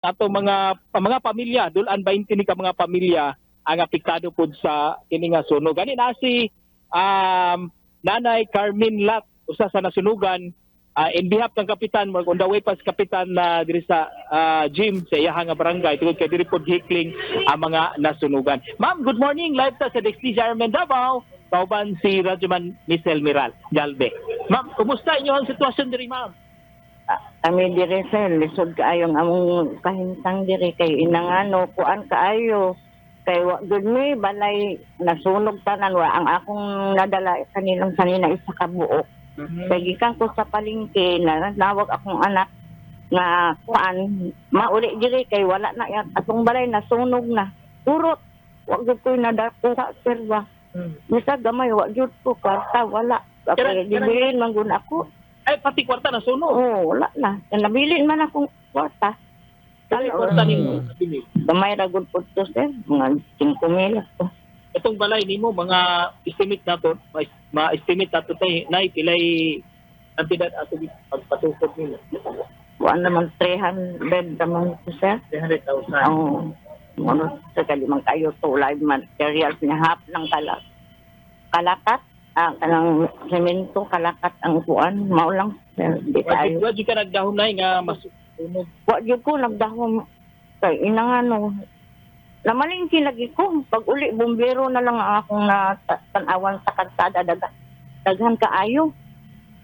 Ato mga pamilya, dulan 20 ni ka mga pamilya ang apektado pud sa kini nga sunog. Gani na si Nanay Carmen Lat, usa sa nasunugan, in behalf ng kapitan, mag on the way pa si kapitan na diri sa gym sa iyaha nga barangay tungod kay diri pod hikling ang mga nasunugan. Ma'am, good morning. Live ta sa DXDC Armen Davao. Kauban si Radyoman Michel Miral Galbe. Ma'am, kumusta inyo ang sitwasyon diri, ma'am? Kami dire, sir, lisod kaayo ang among kahimtang diri kay inangano kuan kaayo. Kay wa gud mi balay, nasunog tanan, wa ang akong nadala kanilang sanina isa ka buok. Kay gikan ko sa palengke, na nawag akong anak nga kuan mauli diri kay wala na atong balay, nasunog na. Turot. Wa gud ko nadakuha, sir, ba. Bisag gamay wa gyud ko kwarta, wala. Kay gibilin man gud ako. Ay, pati kwarta nasunog. Oo, wala na. Nabilin man akong kwarta. Kaya kwarta nimo nabili? Gamay ra gud po to, sir. Mga 5 mil to. Itong balay nimo, mga estimate nato, ma-estimate nato tay nay pilay kantidad ato pagpatukod nimo? Kuan naman, 300 naman to, sir. 300,000. Oo. Ano sa kalimang kayo to live materials niya half ng kalakat. Ah, kanang semento kalakat ang kuan mao lang, sir. Di tayo. Wa jud ka nagdahom, nay, nga masunog? Wa gyud ko nagdahom kay inangano namalingki lagi ko. Pag uli, bumbero na lang ang akong na tanawan sa kalsada, daghan kaayo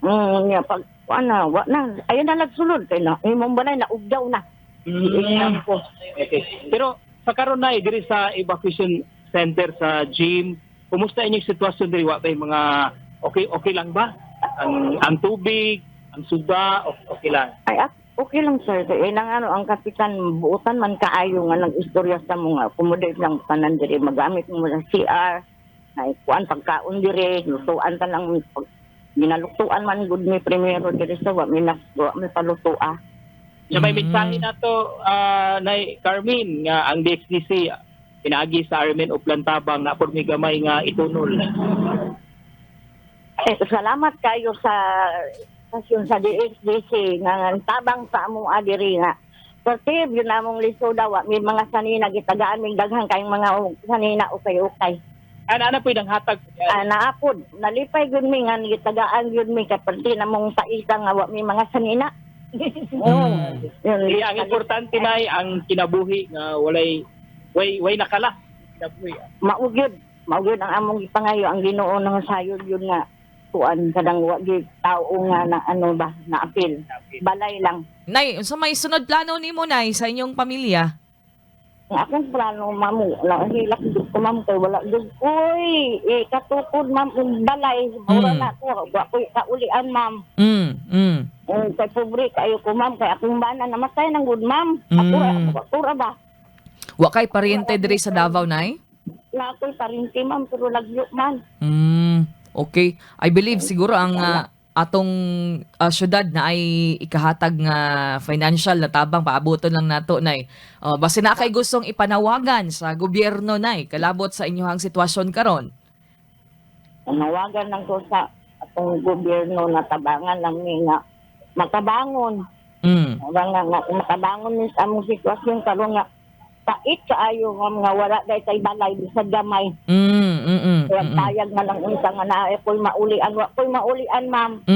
niya. Pag kuan na, wa na, ayun na, nagsulod kay na imong balay na ugdaw na. Ko. Okay. Pero sa karon, nay, diri sa evacuation center sa gym, kumusta inyong sitwasyon diri? Wa bay mga okay okay lang ba? Ang tubig, ang suga, okay lang? Ay, okay lang, sir, kay inang ano ang kapitan buutan man kaayo nga nag-istorya sa mga accommodate lang tanan diri, magamit mo sa CR ay kuan pagkaon diri, lutuan ta lang pag ginaluktuan man gud mi primero diri sa wa mi palutua. Sa may mensahe nato, Nay Carmen, nga ang DXDC pinaagi sa Armen Oplan Tabang na por mi gamay nga itunol. Eh, salamat kayo sa stasyon sa DXDC nga ang tabang sa among diri nga pertib yun among lisoda, wa mi mga sanina, gitagaan mig daghan kayong mga sanina, ukay-ukay. Ana ana po ang hatag. Ah, naapod nalipay gud mi nga gitagaan gyud mi kay perti namong paita nga wa mi mga sanina. Oh, yun. Kaya ang importante, nay, ang kinabuhi nga walay way nakala kinabuhi. Mao gyud ang among gipangayo ang Ginoo nang sayod yun nga kuan kadang wa gyud tao nga na ano ba na apil balay lang. Nay, unsa may sunod plano nimo, Nay, sa inyong pamilya? Ang akong plano, ma'am, nahilak jud ko, ma'am, kay wala jud koy eh, katukod, ma'am, og balay. Mura na ko, wa koy kaulian, ma'am. Kay pobre kayo ko, ma'am, kay akong bana namatay nang gud, ma'am. Ako ra, ako ra ba? Wa kay paryente diri sa Davao, Nay? Na ako'y paryente, ma'am, pero lagyo man. Okay. I believe siguro ang atong syudad na ay ikahatag nga financial na tabang paabuton lang nato, Nay. Oh, basta na kay gustong ipanawagan sa gobyerno, Nay, kalabot sa inyong sitwasyon karon. Nawagan lang ko sa atong gobyerno na tabangan lang mi nga makabangon. Nga nga makabangon ni sa among sitwasyon karon nga pait kaayo nga wala dai kay balay bisag gamay. Kaya tayag na lang unsa nga naa ko'y maulian, wa ko'y maulian, ma'am.